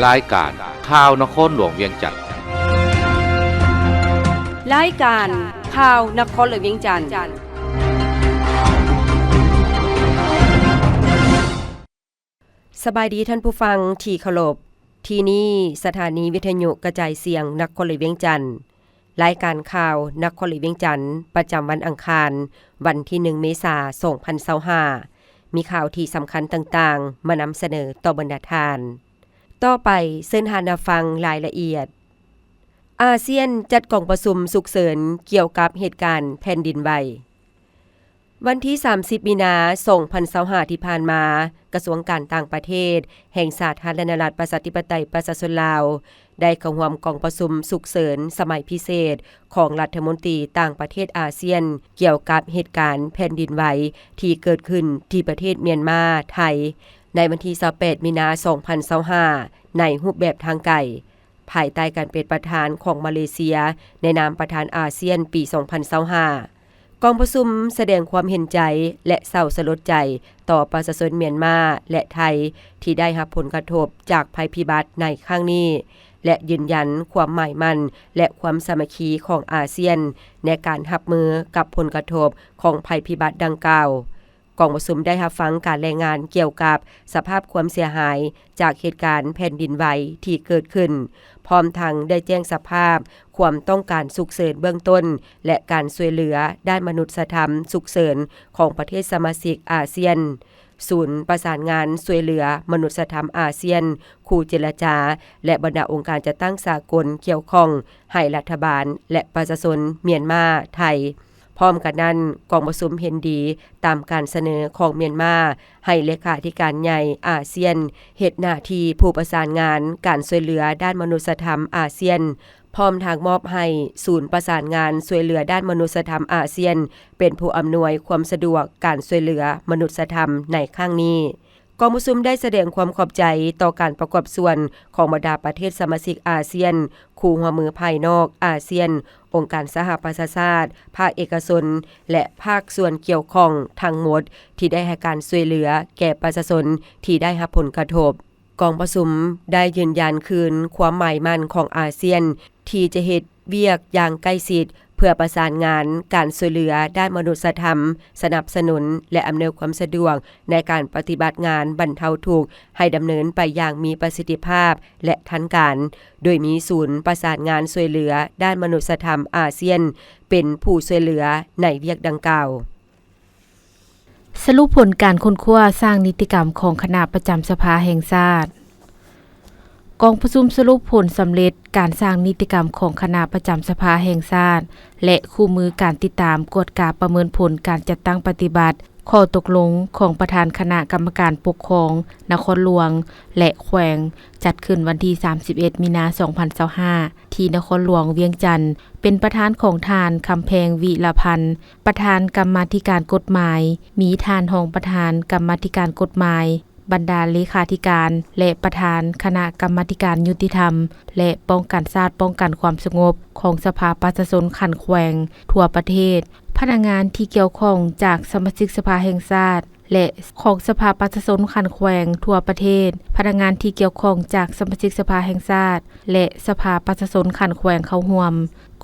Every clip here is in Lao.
ລາຍການຂ່າວນະຄອນຫຼວງວຽງຈັນ. ລາຍການຂ່າວນະຄອນຫຼວງວຽງຈັນ. ສະບາຍດີທ່ານຜູ້ຟັງທີ່ເຄົາລົບ. ທີ່ນີ້ສະຖານີວິທະຍຸກະຈາຍສຽງນະຄອນຫຼວງວຽງຈັນ. ລາຍການຂ່າວນະຄອນຫຼວງວຽງຈັນ ປະຈຳວັນອັງຄານ, ວັນທີໜຶ່ງ ເມສາ ສອງພັນຊາວຫ້າ ມີຂ່າວທີ່ສຳຄັນຕ່າງໆ ມານຳສະເໜີຕໍ່ບັນດາທ່ານ. ຕໍ່ໄປເຊີນທ່ານຮັບຟັງລາຍລະອຽດ. ອາຊຽນຈັດກອງປະຊຸມສຸກເສີນກ່ຽວກັບເຫດການແຜ່ນດິນໄຫວ. ວັນທີສາມສິບ ມີນາ ສອງພັນຊາວຫ້າ ທີ່ຜ່ານມາ, ກະຊວງການຕ່າງປະເທດແຫ່ງສາທາລະນະລັດ ປະຊາທິປະໄຕ ປະຊາຊົນລາວ ໄດ້ເຂົ້າຮ່ວມກອງປະຊຸມສຸກເສີນສະໄໝພິເສດຂອງລັດຖະມົນຕີຕ່າງປະເທດອາຊຽນ ກ່ຽວກັບເຫດການແຜ່ນດິນໄຫວທີ່ເກີດຂຶ້ນທີ່ປະເທດມຽນມາ, ໄທ ໃນວັນທີຊາວແປດ ມີນາ ສອງພັນຊາວຫ້າ ໃນຮູບແບບທາງໄກ, ພາຍໃຕ້ການເປັນປະທານຂອງມາເລເຊຍ ໃນນາມປະທານອາຊຽນປີສອງພັນຊາວຫ້າ. ກອງປະຊຸມສະແດງຄວາມເຫັນໃຈ ແລະ ເສົ້າສະຫຼົດໃຈຕໍ່ປະຊາຊົນມຽນມາ ແລະ ໄທ ທີ່ໄດ້ຮັບຜົນກະທົບຈາກໄພພິບັດໃນຄັ້ງນີ້ ແລະ ຢືນຢັນຄວາມໝາຍໝັ້ນ ແລະ ຄວາມສາມັກຄີຂອງອາຊຽນໃນການຮັບມືກັບຜົນກະທົບຂອງໄພພິບັດດັ່ງກ່າວ. ກອງປະຊຸມໄດ້ຮັບຟັງການລາຍງານກ່ຽວກັບສະພາບຄວາມເສຍຫາຍຈາກເຫດການແຜ່ນດິນໄຫວທີ່ເກີດຂຶ້ນ, ພ້ອມທັງໄດ້ແຈ້ງສະພາບຄວາມຕ້ອງການສຸກເສີນເບື້ອງຕົ້ນ ແລະ ການຊ່ວຍເຫຼືອດ້ານມະນຸດສະທຳສຸກເສີນຂອງປະເທດສະມາຊິກອາຊຽນ, ສູນປະສານງານຊ່ວຍເຫຼືອມະນຸດສະທຳອາຊຽນ, ຄູ່ເຈລະຈາ ແລະ ບັນດາອົງການຈັດຕັ້ງສາກົນກ່ຽວຂ້ອງ ໃຫ້ລັດຖະບານ ແລະ ປະຊາຊົນມຽນມາ, ໄທ. ພ້ອມກັນນັ້ນ, ກອງປະຊຸມເຫັນດີຕາມການສະເໜີຂອງມຽນມາໃຫ້ເລຂາທິການໃຫຍ່ອາຊຽນເຮັດໜ້າທີ່ຜູ້ປະສານງານການຊ່ວຍເຫຼືອດ້ານມະນຸດສະທຳອາຊຽນ, ພ້ອມທັງມອບໃຫ້ສູນປະສານງານຊ່ວຍເຫຼືອດ້ານມະນຸດສະທຳອາຊຽນເປັນຜູ້ອຳນວຍຄວາມສະດວກການຊ່ວຍເຫຼືອມະນຸດສະທຳໃນຄັ້ງນີ້. ກອງປະຊຸມໄດ້ສະແດງຄວາມຂອບໃຈຕໍ່ການປະກອບສ່ວນຂອງບັນດາປະເທດສະມາຊິກອາຊຽນ, ຄູ່ຮ່ວມມືພາຍນອກອາຊຽນ, ອົງການສະຫະປະຊາຊາດ, ພາກເອກະຊົນ ແລະ ພາກສ່ວນກ່ຽວຂ້ອງທັງໝົດທີ່ໄດ້ໃຫ້ການຊ່ວຍເຫຼືອແກ່ປະຊາຊົນທີ່ໄດ້ຮັບຜົນກະທົບ. ກອງປະຊຸມໄດ້ຢືນຢັນຄືນຄວາມໝາຍໝັ້ນຂອງອາຊຽນທີ່ຈະເຮັດວຽກຢ່າງໃກ້ຊິດ ເພື່ອປະສານງານການຊ່ວຍເຫຼືອດ້ານມະນຸດສະທຳ, ສະໜັບສະໜູນ ແລະ ອຳນວຍຄວາມສະດວກໃນການປະຕິບັດງານບັນເທົາທຸກໃຫ້ດຳເນີນໄປຢ່າງມີປະສິດທິພາບ ແລະ ທັນການ, ໂດຍມີສູນປະສານງານຊ່ວຍເຫຼືອດ້ານມະນຸດສະທຳອາຊຽນເປັນຜູ້ຊ່ວຍເຫຼືອໃນວຽກດັ່ງກ່າວ. ສະຫຼຸບຜົນການຄົ້ນຄວ້າສ້າງນິຕິກຳຂອງຄະນະປະຈຳສະພາແຫ່ງຊາດ. ກອງປະຊຸມສະຫຼຸບຜົນສຳເລັດການສ້າງນິຕິກຳຂອງຄະນະປະຈຳສະພາແຫ່ງຊາດ ແລະ ຄູ່ມືການຕິດຕາມ, ກວດກາ, ປະເມີນຜົນການຈັດຕັ້ງປະຕິບັດຂໍ້ຕົກລົງຂອງປະທານຄະນະກຳມະການປົກຄອງນະຄອນຫຼວງ ແລະ ແຂວງ, ຈັດຂຶ້ນວັນທີສາມສິບເອັດ ມີນາ ສອງພັນຊາວຫ້າ ທີ່ນະຄອນຫຼວງວຽງຈັນ, ເປັນປະທານຂອງທ່ານ ຄຳແພງ ວິລະພັນ ປະທານກຳມາທິການກົດໝາຍ, ມີທ່ານຮອງປະທານກຳມາທິການກົດໝາຍ, ບັນດາເລຂາທິການ ແລະ ປະທານຄະນະກຳມາທິການຍຸຕິທຳ ແລະ ປ້ອງກັນຊາດ, ປ້ອງກັນຄວາມສະຫງົບຂອງສະພາປະຊາຊົນຂັ້ນແຂວງທົ່ວປະເທດ, ພະນັກງານທີ່ກ່ຽວຂ້ອງຈາກສະມາຊິກສະພາແຫ່ງຊາດ ແລະ ຂອງສະພາປະຊາຊົນຂັ້ນແຂວງທົ່ວປະເທດ, ພະນັກງານທີ່ກ່ຽວຂ້ອງຈາກສະມາຊິກສະພາແຫ່ງຊາດ ແລະ ສະພາປະຊາຊົນຂັ້ນແຂວງເຂົ້າຮ່ວມ.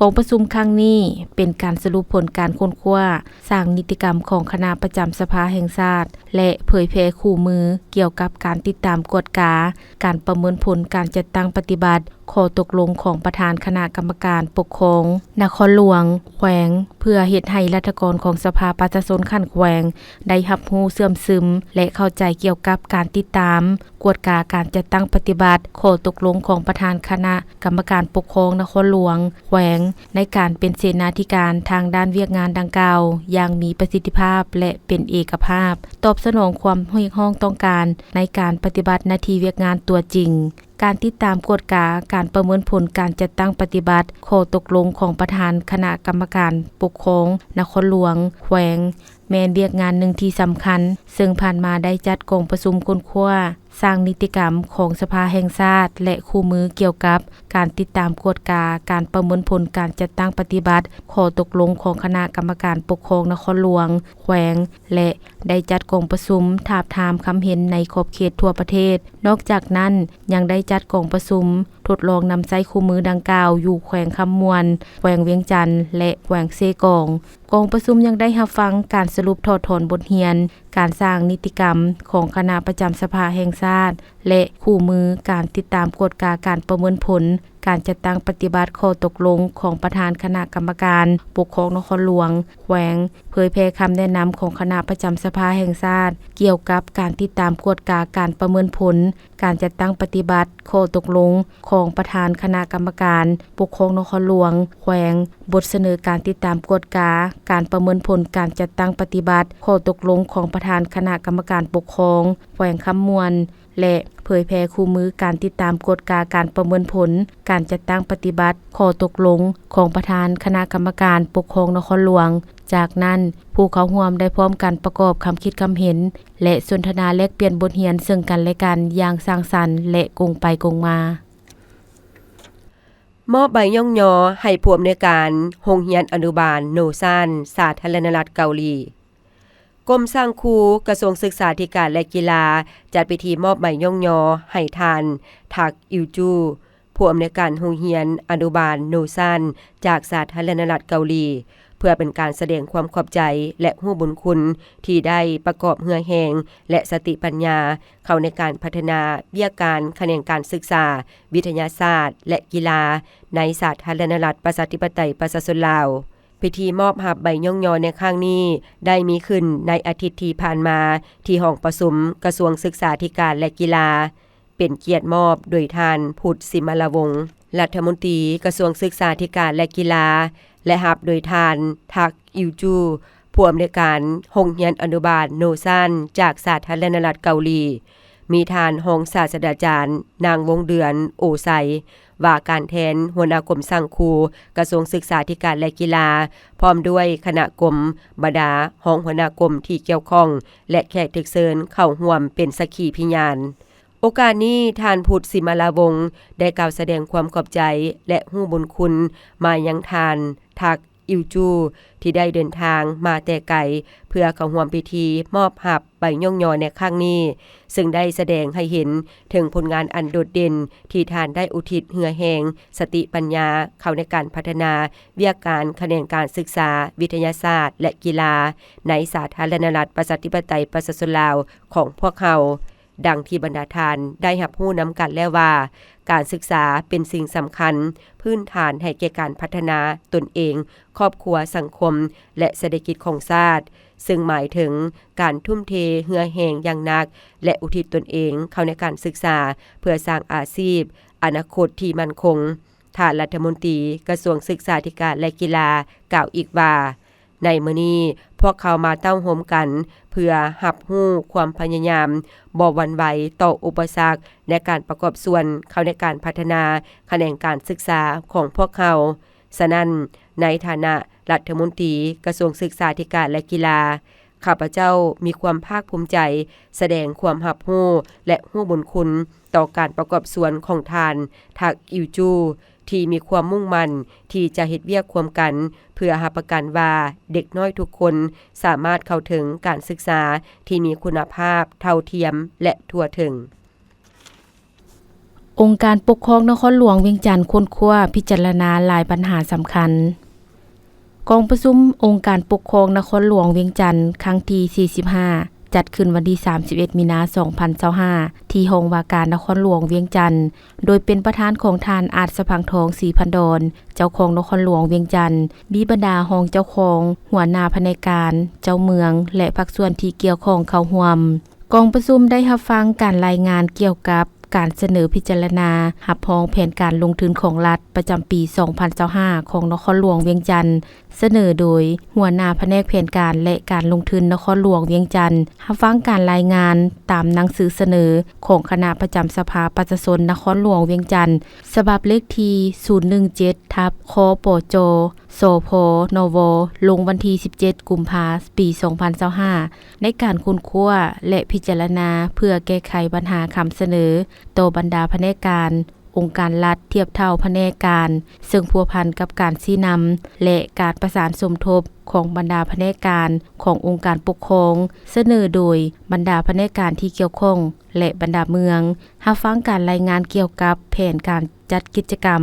ກອງປະຊຸມຄັ້ງນີ້ເປັນການສະຫຼຸບຜົນການຄົ້ນຄວ້າສ້າງນິຕິກຳຂອງຄະນະປະຈຳສະພາແຫ່ງຊາດ ແລະ ເຜີຍແຜ່ຄູ່ມືກ່ຽວກັບການຕິດຕາມກວດກາ, ການປະເມີນຜົນການຈັດຕັ້ງປະຕິບັດ ຂໍ້ຕົກລົງຂອງປະທານຄະນະກຳມະການປົກຄອງນະຄອນຫຼວງ, ແຂວງ ເພື່ອເຮັດໃຫ້ລັດຖະກອນຂອງສະພາປະຊາຊົນຂັ້ນແຂວງໄດ້ຮັບຮູ້ເຊື່ອມຊຶມ ແລະ ເຂົ້າໃຈກ່ຽວກັບການຕິດຕາມ, ກວດກາການຈັດຕັ້ງປະຕິບັດຂໍ້ຕົກລົງຂອງປະທານຄະນະກຳມະການປົກຄອງນະຄອນຫຼວງ, ແຂວງ ໃນການເປັນເສນາທິການທາງດ້ານວຽກງານດັ່ງກ່າວຢ່າງມີປະສິດທິພາບ ແລະ ເປັນເອກະພາບ, ຕອບສະໜອງຄວາມຮຽກຮ້ອງຕ້ອງການໃນການປະຕິບັດໜ້າທີ່ວຽກງານຕົວຈິງ. ການຕິດຕາມກວດກາການປະເມີນຜົນການຈັດຕັ້ງປະຕິບັດຂໍ້ຕົກລົງຂອງປະທານຄະນະກຳມະການປົກຄອງນະຄອນຫຼວງ, ແຂວງ ແມ່ນວຽກງານໜຶ່ງທີ່ສຳຄັນ, ເຊິ່ງຜ່ານມາໄດ້ຈັດກອງປະຊຸມຄົ້ນຄວ້າ ສ້າງນິຕິກຳຂອງສະພາແຫ່ງຊາດ ແລະ ຄູ່ມືກ່ຽວກັບການຕິດຕາມກວດກາການປະເມີນຜົນການຈັດຕັ້ງປະຕິບັດຂໍ້ຕົກລົງຂອງຄະນະກຳມະການປົກຄອງນະຄອນຫຼວງ, ແຂວງ ແລະ ໄດ້ຈັດກອງປະຊຸມທາບທາມຄຳເຫັນໃນຂອບເຂດທົ່ວປະເທດ. ນອກຈາກນັ້ນ, ຍັງໄດ້ຈັດກອງປະຊຸມທົດລອງນຳໃຊ້ຄູ່ມືດັ່ງກ່າວຢູ່ແຂວງຄຳມ່ວນ, ແຂວງວຽງຈັນ ແລະ ແຂວງເຊກອງ. ກອງປະຊຸມຍັງໄດ້ຮັບຟັງການສະຫຼຸບຖອດຖອນບົດຮຽນ ການສ້າງນິຕິກຳຂອງຄະນະປະຈຳສະພາແຫ່ງຊາດ ແລະ ຄູ່ມືການຕິດຕາມກວດກາການປະເມີນຜົນການຈັດຕັ້ງປະຕິບັດຂໍ້ຕົກລົງຂອງປະທານຄະນະກຳມະການປົກຄອງນະຄອນຫຼວງ, ແຂວງ, ເຜີຍແຜ່ຄຳແນະນຳຂອງຄະນະປະຈຳສະພາແຫ່ງຊາດ ກ່ຽວກັບການຕິດຕາມກວດກາການປະເມີນຜົນການຈັດຕັ້ງປະຕິບັດຂໍ້ຕົກລົງຂອງປະທານຄະນະກຳມະການປົກຄອງນະຄອນຫຼວງ, ແຂວງ, ບົດສະເໜີການຕິດຕາມກວດກາການປະເມີນຜົນການຈັດຕັ້ງປະຕິບັດຂໍ້ຕົກລົງຂອງປະທານຄະນະກຳມະການປົກຄອງແຂວງຄຳມ່ວນ ແລະ ເຜີຍແຜ່ຄູ່ມືການຕິດຕາມກວດກາການປະເມີນຜົນການຈັດຕັ້ງປະຕິບັດຂໍ້ຕົກລົງຂອງປະທານຄະນະກຳມະການປົກຄອງນະຄອນຫຼວງ. ຈາກນັ້ນ, ຜູ້ເຂົ້າຮ່ວມໄດ້ພ້ອມກັນປະກອບຄຳຄິດຄຳເຫັນ ແລະ ສົນທະນາແລກປ່ຽນບົດຮຽນເຊິ່ງກັນແລະກັນຢ່າງສ້າງສັນ ແລະ ກົງໄປກົງມາ. ມອບໃບຍ້ອງຍໍໃຫ້ຜູ້ອຳນວຍການໂຮງຮຽນອະນຸບານໂນຊານ ສາທາລະນະລັດເກົາຫຼີ. ກົມສ້າງຄູ ກະຊວງສຶກສາທິການ ແລະ ກິລາ ຈັດພິທີມອບໃບຍ້ອງຍໍໃຫ້ທ່ານ ທັກ ອິວຈູ ຜູ້ອຳນວຍການໂຮງຮຽນອະນຸບານໂນຊານ ຈາກສາທາລະນະລັດເກົາຫຼີ ເພື່ອເປັນການສະແດງຄວາມຂອບໃຈ ແລະ ຮູ້ບຸນຄຸນທີ່ໄດ້ປະກອບເຫື່ອແຮງ ແລະ ສະຕິປັນຍາເຂົ້າໃນການພັດທະນາວຽກການຂະແໜງການສຶກສາ, ວິທະຍາສາດ ແລະ ກິລາ ໃນສາທາລະນະລັດປະຊາທິປະໄຕປະຊາຊົນລາວ. ພິທີມອບຮັບໃບຍ້ອງຍໍໃນຄັ້ງນີ້ ໄດ້ມີຂຶ້ນໃນອາທິດທີ່ຜ່ານມາ ທີ່ຫ້ອງປະຊຸມກະຊວງສຶກສາທິການ ແລະ ກິລາ, ເປັນກຽດມອບໂດຍທ່ານ ພຸດ ສິມມະລາວົງ ລັດຖະມົນຕີກະຊວງສຶກສາທິການ ແລະ ກິລາ ແລະ ຮັບໂດຍທ່ານ ທັກ ອິວຈູ ຜູ້ອຳນວຍການໂຮງຮຽນອະນຸບານໂນຊານ ຈາກສາທາລະນະລັດເກົາຫຼີ. ມີທ່ານຮອງສາດສະດາຈານ ນາງ ວົງເດືອນ ໂອໄຊ ວ່າການແທນຫົວໜ້າກົມສ້າງຄູ ກະຊວງສຶກສາທິການ ແລະ ກິລາ, ພ້ອມດ້ວຍຄະນະກົມ, ບັນດາຮອງຫົວໜ້າກົມທີ່ກ່ຽວຂ້ອງ ແລະ ແຂກຖືກເຊີນເຂົ້າຮ່ວມເປັນສັກຂີພິຍານ. ໂອກາດນີ້, ທ່ານ ພຸດ ສິມມະລາວົງ ໄດ້ກ່າວສະແດງຄວາມຂອບໃຈ ແລະ ຮູ້ບຸນຄຸນມາຍັງທ່ານ ທັກ ອິວຈູ ທີ່ໄດ້ເດີນທາງມາແຕ່ໄກ ເພື່ອເຂົ້າຮ່ວມພິທີມອບຮັບໃບຍ້ອງຍໍໃນຄັ້ງນີ້, ເຊິ່ງໄດ້ສະແດງໃຫ້ເຫັນເຖິງຜົນງານອັນໂດດເດັ່ນ ທີ່ທ່ານໄດ້ອຸທິດເຫື່ອແຮງ, ສະຕິປັນຍາ ເຂົ້າໃນການພັດທະນາວຽກການຂະແໜງການສຶກສາ, ວິທະຍາສາດ ແລະ ກິລາ ໃນສາທາລະນະລັດປະຊາທິປະໄຕປະຊາຊົນລາວຂອງພວກເຮົາ. ດັ່ງທີ່ບັນດາທ່ານໄດ້ຮັບຮູ້ນຳກັນແລ້ວວ່າ, ການສຶກສາເປັນສິ່ງສຳຄັນພື້ນຖານໃຫ້ແກ່ການພັດທະນາຕົນເອງ, ຄອບຄົວ, ສັງຄົມ ແລະ ເສດຖະກິດຂອງຊາດ, ເຊິ່ງໝາຍເຖິງການທຸ່ມເທເຫື່ອແຮງຢ່າງໜັກ ແລະ ອຸທິດຕົນເອງເຂົ້າໃນການສຶກສາ ເພື່ອສ້າງອາຊີບ, ອະນາຄົດທີ່ໝັ້ນຄົງ. ທ່ານລັດຖະມົນຕີກະຊວງສຶກສາທິການ ແລະ ກິລາ ກ່າວອີກວ່າ, ໃນມື້ນີ້, ພວກເຂົາມາເຕົ້າໂຮມກັນເພື່ອຮັບຮູ້ຄວາມພະຍາຍາມບໍ່ຫວັ່ນໄຫວຕໍ່ອຸປະສັກໃນການປະກອບສ່ວນເຂົ້າໃນການພັດທະນາຂະແໜງການສຶກສາຂອງພວກເຂົາ. ສະນັ້ນ, ໃນຖານະລັດຖະມົນຕີກະຊວງສຶກສາທິການ ແລະ ກິລາ, ຂ້າພະເຈົ້າມີຄວາມພາກພູມໃຈ ສະແດງຄວາມຮັບຮູ້ ແລະ ຮູ້ບຸນຄຸນຕໍ່ການປະກອບສ່ວນຂອງທ່ານ ທັກ ອິວຈູ ທີ່ມີຄວາມມຸ່ງໝັ້ນທີ່ຈະເຮັດວຽກຮ່ວມກັນ ເພື່ອຮັບປະກັນວ່າເດັກນ້ອຍທຸກຄົນສາມາດເຂົ້າເຖິງການສຶກສາທີ່ມີຄຸນນະພາບ, ເທົ່າທຽມ ແລະ ທົ່ວເຖິງ. ອົງການປົກຄອງນະຄອນຫຼວງວຽງຈັນຄົ້ນຄວ້າພິຈາລະນາຫຼາຍບັນຫາສຳຄັນ. ກອງປະຊຸມອົງການປົກຄອງນະຄອນຫຼວງວຽງຈັນ ຄັ້ງທີສີ່ສິບຫ້າ ຈັດຂຶ້ນວັນທີສາມສິບເອັດ ມີນາ ສອງພັນຊາວຫ້າ ທີ່ຫ້ອງວ່າການນະຄອນຫຼວງວຽງຈັນ, ໂດຍເປັນປະທານຂອງທ່ານ ອາດສະພັງທອງ ສີພັນດອນ ເຈົ້າຄອງນະຄອນຫຼວງວຽງຈັນ, ມີບັນດາຮອງເຈົ້າຄອງ, ຫົວໜ້າພະແນກການ, ເຈົ້າເມືອງ ແລະ ພາກສ່ວນທີ່ກ່ຽວຂ້ອງເຂົ້າຮ່ວມ. ກອງປະຊຸມໄດ້ຮັບຟັງການລາຍງານກ່ຽວກັບ ການສະເໜີພິຈາລະນາຮັບຮອງແຜນການລົງທຶນຂອງລັດປະຈຳປີສອງພັນຊາວຫ້າ ຂອງນະຄອນຫຼວງວຽງຈັນ, ສະເໜີໂດຍ ຫົວໜ້າພະແນກແຜນການ ແລະ ການລົງທຶນນະຄອນຫຼວງວຽງຈັນ. ຮັບຟັງການລາຍງານຕາມໜັງສືສະເໜີຂອງຄະນະປະຈຳສະພາປະຊາຊົນນະຄອນຫຼວງວຽງຈັນ ສະບັບເລກທີສູນໜຶ່ງເຈັດ ທັບ ຄປຈ ສພນວ ລົງວັນທີສິບເຈັດ ກຸມພາ ປີສອງພັນຊາວຫ້າ ໃນການຄົ້ນຄວ້າ ແລະ ພິຈາລະນາເພື່ອແກ້ໄຂບັນຫາຄຳສະເໜີຕໍ່ບັນດາພະແນກການ ອົງການລັດທຽບເທົ່າພະແນກການ ເຊິ່ງພົວພັນກັບການຊີ້ນຳ ແລະ ການປະສານສົມທົບຂອງບັນດາພະແນກການຂອງອົງການປົກຄອງ, ສະເໜີໂດຍບັນດາພະແນກການທີ່ກ່ຽວຂ້ອງ ແລະ ບັນດາເມືອງ. ຮັບຟັງການລາຍງານກ່ຽວກັບແຜນການຈັດກິດຈະກຳ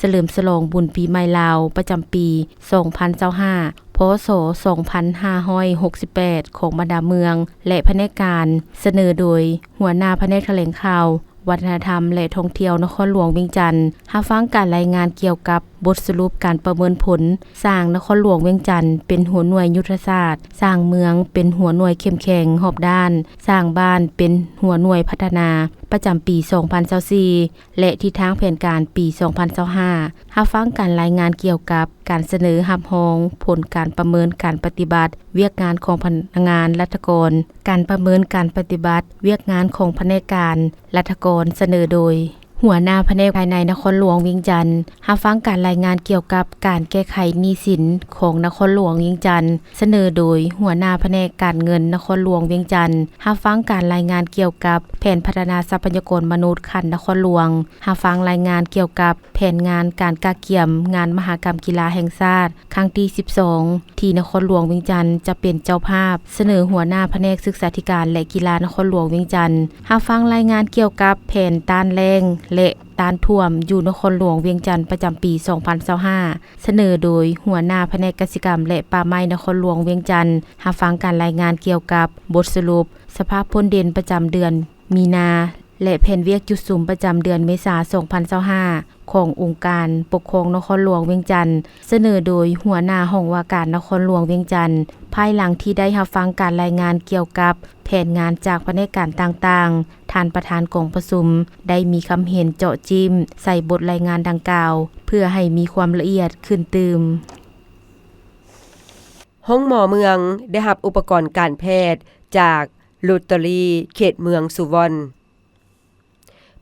ສະເຫຼີມສະຫຼອງບຸນປີໃໝ່ລາວປະຈຳປີສອງພັນຊາວຫ້າ ພສສອງພັນຫ້າຮ້ອຍຫົກສິບແປດ ຂອງບັນດາເມືອງ ແລະ ພະແນກການ, ສະເໜີໂດຍຫົວໜ້າພະແນກຖະແຫຼງຂ່າວ, ວັດທະນະທຳ ແລະ ທ່ອງທ່ຽວນະຄອນຫຼວງວຽງຈັນ. ຮັບຟັງການລາຍງານກ່ຽວກັບບົດສະຫຼຸບການປະເມີນຜົນສ້າງນະຄອນຫຼວງວຽງຈັນເປັນຫົວໜ່ວຍຍຸດທະສາດ, ສ້າງເມືອງເປັນຫົວໜ່ວຍເຂັ້ມແຂງຮອບດ້ານ, ສ້າງບ້ານເປັນຫົວໜ່ວຍພັດທະນາ ປະຈຳປີສອງພັນຊາວສີ່ ແລະ ທິດທາງແຜນການປີສອງພັນຊາວຫ້າ. ຮັບຟັງການລາຍງານກ່ຽວກັບການສະເໜີຮັບຮອງຜົນການປະເມີນການປະຕິບັດວຽກງານຂອງພະນັກງານລັດຖະກອນ, ການປະເມີນການປະຕິບັດວຽກງານຂອງພະແນກການລັດຖະກອນ, ສະເໜີໂດຍຫົວໜ້າພະແນກພາຍໃນນະຄອນຫຼວງວຽງຈັນ. ຮັບຟັງການລາຍງານກ່ຽວກັບການແກ້ໄຂໜີ້ສິນຂອງນະຄອນຫຼວງວຽງຈັນ, ສະເໜີໂດຍຫົວໜ້າພະແນກການເງິນນະຄອນຫຼວງວຽງຈັນ. ຮັບຟັງການລາຍງານກ່ຽວກັບແຜນພັດທະນາຊັບພະຍາກອນມະນຸດຂັ້ນນະຄອນຫຼວງ. ຮັບຟັງລາຍງານກ່ຽວກັບແຜນງານການກະກຽມງານມະຫະກຳກິລາແຫ່ງຊາດຄັ້ງທີສິບສອງ ທີ່ນະຄອນຫຼວງວຽງຈັນຈະເປັນເຈົ້າພາບ, ສະເໜີຫົວໜ້າພະແນກສຶກສາທິການ ແລະ ກິລານະຄອນຫຼວງວຽງຈັນ. ຮັບຟັງລາຍງານກ່ຽວກັບແຜນຕ້ານແລ້ງ ແລະ ຕ້ານຖ້ວມຢູ່ນະຄອນຫຼວງວຽງຈັນປະຈຳປີສອງພັນຊາວຫ້າ ສະເໜີໂດຍຫົວໜ້າພະແນກກະສິກຳ ແລະ ປ່າໄມ້ນະຄອນຫຼວງວຽງຈັນ. ຮັບຟັງການລາຍງານກ່ຽວກັບບົດສະຫຼຸບສະພາບພົ້ນເດັ່ນປະຈຳເດືອນມີນາ ແລະ ແຜນວຽກຈຸດສຸມປະຈຳເດືອນເມສາສອງພັນຊາວຫ້າ ຂອງອົງການປົກຄອງນະຄອນຫຼວງວຽງຈັນ, ສະເໜີໂດຍຫົວໜ້າຫ້ອງວ່າການນະຄອນຫຼວງວຽງຈັນ. ພາຍຫຼັງທີ່ໄດ້ຮັບຟັງການລາຍງານກ່ຽວກັບແຜນງານຈາກພະແນກການຕ່າງໆ, ທ່ານປະທານກອງປະຊຸມໄດ້ມີຄຳເຫັນເຈາະຈິ້ມໃສ່ບົດລາຍງານດັ່ງກ່າວ ເພື່ອໃຫ້ມີຄວາມລະອຽດຂຶ້ນຕື່ມ. ໂຮງໝໍເມືອງໄດ້ຮັບອຸປະກອນການແພດຈາກໂຣເຕີຣີເຂດເມືອງສຸວອນ.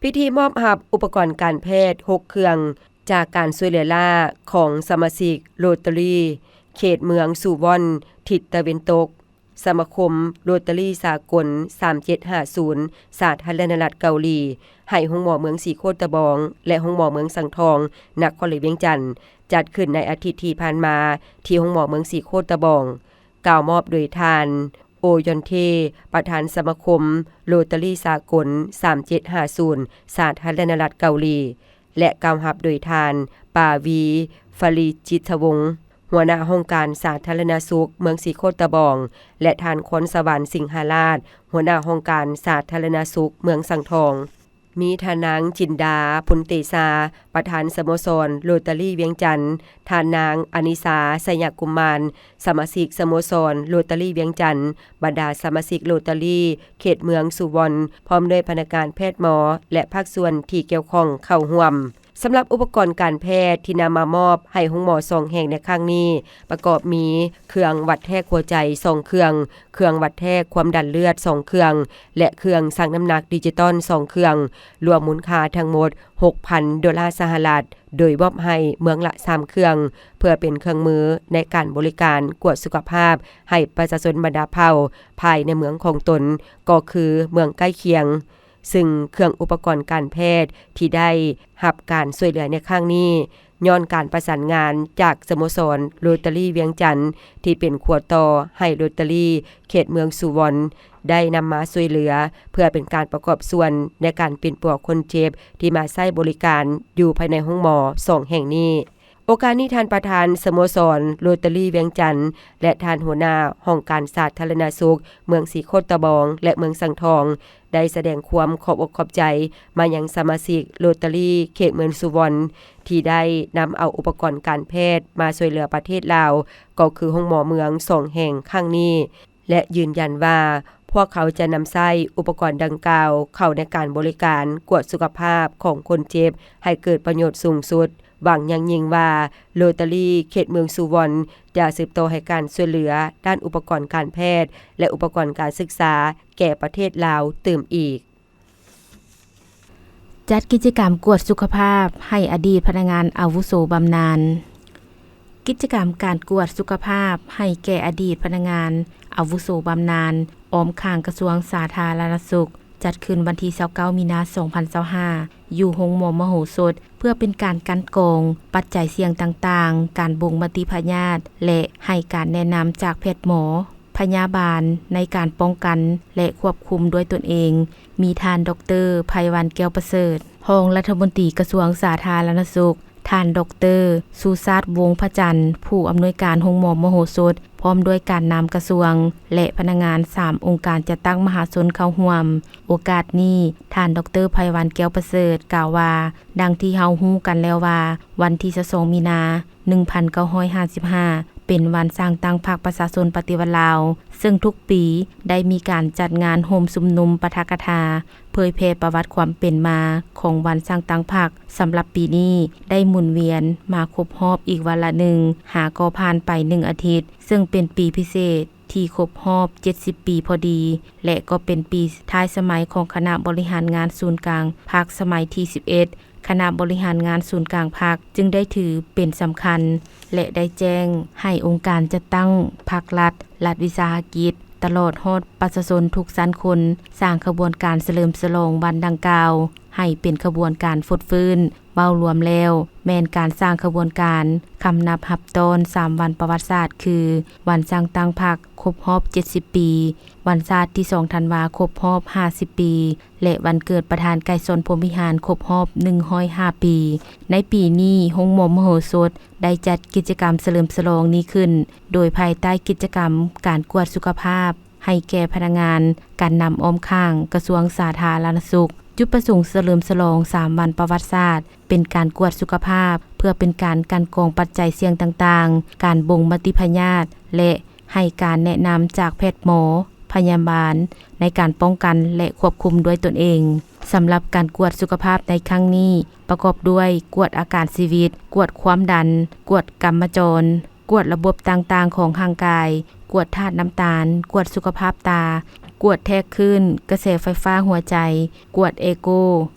ພິທີມອບຮັບອຸປະກອນການແພດຫົກເຄື່ອງ ຈາກການຊ່ວຍເຫຼືອລ້າຂອງສະມາຊິກໂຣເຕີຣີເຂດເມືອງສຸວອນທິດຕາເວັນຕົກ, ສະມາຄົມໂຣເຕີຣີສາກົນສາມເຈັດຫ້າສູນ ສາທາລະນະລັດເກົາຫຼີ, ໃຫ້ໂຮງໝໍເມືອງສີໂຄດຕະບອງ ແລະ ໂຮງໝໍເມືອງສັງທອງ ນະຄອນຫຼວງວຽງຈັນ, ຈັດຂຶ້ນໃນອາທິດທີ່ຜ່ານມາ ທີ່ໂຮງໝໍເມືອງສີໂຄດຕະບອງ. ກ່າວມອບໂດຍທ່ານ ໂອ ຢອນເທ ປະທານສະມາຄົມໂຣເຕີຣີສາກົນສາມເຈັດຫ້າສູນ ສາທາລະນະລັດເກົາຫຼີ ແລະ ກ່າວຮັບໂດຍທ່ານ ປາວີ ຟາຣີຈິດທະວົງ ຫົວໜ້າຫ້ອງການສາທາລະນະສຸກເມືອງສີໂຄດຕະບອງ ແລະ ທ່ານ ຄອນສະຫວັນ ສິງຫາລາດ ຫົວໜ້າຫ້ອງການສາທາລະນະສຸກເມືອງສັງທອງ. ມີທ່ານນາງ ຈິນດາ ພຸນເຕຊາ ປະທານສະໂມສອນໂຣເຕີຣີວຽງຈັນ, ທ່ານນາງ ອານິສາ ໄຊຍະກຸມມານ ສະມາຊິກສະໂມສອນໂຣເຕີຣີວຽງຈັນ, ບັນດາສະມາຊິກໂຣເຕີຣີເຂດເມືອງສຸວອນ, ພ້ອມດ້ວຍພະນັກງານແພດໝໍ ແລະ ພາກສ່ວນທີ່ກ່ຽວຂ້ອງເຂົ້າຮ່ວມ. ສຳລັບອຸປະກອນການແພດທີ່ນຳມາມອບໃຫ້ໂຮງໝໍສອງແຫ່ງໃນຄັ້ງນີ້ ປະກອບມີ ເຄື່ອງວັດແທກຫົວໃຈສອງເຄື່ອງ, ເຄື່ອງວັດແທກຄວາມດັນເລືອດສອງເຄື່ອງ ແລະ ເຄື່ອງຊັ່ງນ້ຳໜັກດິຈິຕອນສອງເຄື່ອງ, ລວມມູນຄ່າທັງໝົດຫົກພັນໂດລາສະຫະລັດ, ໂດຍມອບໃຫ້ເມືອງລະສາມເຄື່ອງ ເພື່ອເປັນເຄື່ອງມືໃນການບໍລິການກວດສຸຂະພາບໃຫ້ປະຊາຊົນບັນດາເຜົ່າພາຍໃນເມືອງຂອງຕົນ ກໍຄືເມືອງໃກ້ຄຽງ. ຊຶ່ງເຄື່ອງອຸປະກອນການແພດທີ່ໄດ້ຮັບການຊ່ວຍເຫຼືອໃນຄັ້ງນີ້ ຍ້ອນການປະສານງານຈາກສະໂມສອນໂຣເຕີຣີວຽງຈັນ ທີ່ເປັນຂົວຕໍ່ໃຫ້ໂຣເຕີຣີເຂດເມືອງສຸວອນ ໄດ້ນຳມາຊ່ວຍເຫຼືອ ເພື່ອເປັນການປະກອບສ່ວນໃນການປິ່ນປົວຄົນເຈັບທີ່ມາໃຊ້ບໍລິການຢູ່ພາຍໃນໂຮງໝໍສອງແຫ່ງນີ້. ໂອກາດນີ້ ທ່ານປະທານສະໂມສອນໂຣເຕີຣີວຽງຈັນ ແລະ ທ່ານຫົວໜ້າຫ້ອງການສາທາລະນະສຸກເມືອງສີໂຄດຕະບອງ ແລະ ເມືອງສັງທອງ ໄດ້ສະແດງຄວາມຂອບອົກຂອບໃຈມາຍັງສະມາຊິກໂຣເຕີຣີເຂດເມືອງສຸວອນ ທີ່ໄດ້ນຳເອົາອຸປະກອນການແພດມາຊ່ວຍເຫຼືອປະເທດລາວ ກໍຄືໂຮງໝໍເມືອງສອງແຫ່ງຄັ້ງນີ້ ແລະ ຢືນຢັນວ່າ ພວກເຂົາຈະນຳໃຊ້ອຸປະກອນດັ່ງກ່າວເຂົ້າໃນການບໍລິການກວດສຸຂະພາບຂອງຄົນເຈັບໃຫ້ເກີດປະໂຫຍດສູງສຸດ. ຫວັງຢ່າງຍິ່ງວ່າ ໂຣຕາຣີເຂດເມືອງສຸວອນ ຈະສືບຕໍ່ໃຫ້ການຊ່ວຍເຫຼືອດ້ານອຸປະກອນການແພດ ແລະ ອຸປະກອນການສຶກສາແກ່ປະເທດລາວຕື່ມອີກ. ຈັດກິດຈະກຳກວດສຸຂະພາບໃຫ້ອະດີດພະນັກງານອາວຸໂສບຳນານ. ກິດຈະກຳການກວດສຸຂະພາບໃຫ້ແກ່ອະດີດພະນັກງານອາວຸໂສບຳນານ ອ້ອມຂ້າງກະຊວງສາທາລະນະສຸກ ຈັດຂຶ້ນວັນທີຊາວເກົ້າ ມີນາ ສອງພັນຊາວຫ້າ ຢູ່ໂຮງໝໍມະໂຫສົດ ເພື່ອເປັນການກັ່ນກອງປັດໄຈສ່ຽງຕ່າງໆ, ການບົ່ງມະຕິພະຍາດ ແລະ ໃຫ້ການແນະນຳຈາກແພດໝໍ, ພະຍາບານໃນການປ້ອງກັນ ແລະ ຄວບຄຸມດ້ວຍຕົນເອງ. ມີທ່ານ ດອກເຕີ ໄພວັນ ແກ້ວປະເສີດ ຮອງລັດຖະມົນຕີກະຊວງສາທາລະນະສຸກ, ທ່ານ ດອກເຕີ ສຸຊາດ ວົງພະຈັນ ຜູ້ອຳນວຍການໂຮງໝໍມະໂຫສົດ ພ້ອມດ້ວຍການນຳກະຊວງ ແລະ ພະນັກງານສາມອົງການຈັດຕັ້ງມະຫາຊົນເຂົ້າຮ່ວມ. ໂອກາດນີ້ ທ່ານ ດອກເຕີ ໄພວັນ ແກ້ວປະເສີດ ກ່າວວ່າ, ດັ່ງທີ່ເຮົາຮູ້ກັນແລ້ວວ່າ ວັນທີຊາວສອງ ມີນາ ໜຶ່ງພັນເກົ້າຮ້ອຍຫ້າສິບຫ້າ ເປັນວັນສ້າງຕັ້ງພັກປະຊາຊົນປະຕິວັດລາວ, ເຊິ່ງທຸກປີໄດ້ມີການຈັດງານໂຮມຊຸມນຸມປາຖະກະຖາ ເຜີຍແຜ່ປະຫວັດຄວາມເປັນມາຂອງວັນສ້າງຕັ້ງພັກ. ສຳລັບປີນີ້ໄດ້ໝູນວຽນມາຄົບຮອບອີກວັນລະໜຶ່ງ ຫາກໍຜ່ານໄປໜຶ່ງອາທິດ, ເຊິ່ງເປັນປີພິເສດທີ່ຄົບຮອບເຈັດສິບປີພໍດີ ແລະ ກໍເປັນປີທ້າຍສະໄໝຂອງຄະນະບໍລິຫານງານສູນກາງພັກສະໄໝທີສິບເອັດ. ຄະນະບໍລິຫານງານສູນກາງພັກຈຶ່ງໄດ້ຖືເປັນສຳຄັນ ແລະ ໄດ້ແຈ້ງໃຫ້ອົງການຈັດຕັ້ງພັກລັດ, ລັດວິສາຫະກິດ ຕະຫຼອດຮອດປະຊາຊົນທຸກຊັ້ນຄົນ ສ້າງຂະບວນການສະເຫຼີມສະຫຼອງວັນດັ່ງກ່າວໃຫ້ເປັນຂະບວນການຟົດຟື້ນ. ເວົ້າລວມແລ້ວ ແມ່ນການສ້າງຂະບວນການຄຳນັບຮັບຕ້ອນສາມວັນປະຫວັດສາດ ຄື ວັນສ້າງຕັ້ງພັກຄົບຮອບເຈັດສິບປີ, ວັນຊາດທີສອງ ທັນວາ ຄົບຮອບຫ້າສິບປີ ແລະ ວັນເກີດປະທານໄກສອນ ພົມວິຫານ ຄົບຮອບໜຶ່ງຮ້ອຍຫ້າປີ. ໃນປີນີ້ ໂຮງໝໍມະໂຫສົດໄດ້ຈັດກິດຈະກຳສະເຫຼີມສະຫຼອງນີ້ຂຶ້ນ ໂດຍພາຍໃຕ້ກິດຈະກຳການກວດສຸຂະພາບໃຫ້ແກ່ພະນັກງານການນຳອ້ອມຂ້າງກະຊວງສາທາລະນະສຸກ. ຈຸດປະສົງສະເຫຼີມສະຫຼອງສາມວັນປະຫວັດສາດ ເປັນການກວດສຸຂະພາບ ເພື່ອເປັນການກັ່ນກອງປັດໄຈສ່ຽງຕ່າງໆ, ການບົ່ງມະຕິພະຍາດ ແລະ ໃຫ້ການແນະນຳຈາກແພດໝໍ, ພະຍາບານ ໃນການປ້ອງກັນ ແລະ ຄວບຄຸມດ້ວຍຕົນເອງ. ສຳລັບການກວດສຸຂະພາບໃນຄັ້ງນີ້ ປະກອບດ້ວຍກວດອາການຊີວິດ, ກວດຄວາມດັນ, ກວດກຳມະຈອນ, ກວດລະບົບຕ່າງໆຂອງຮ່າງກາຍ, ກວດທາດນ້ຳຕານ, ກວດສຸຂະພາບຕາ, ກວດແທກຄື້ນ, ກະແສໄຟຟ້າຫົວໃຈ, ກວດເອໂກ,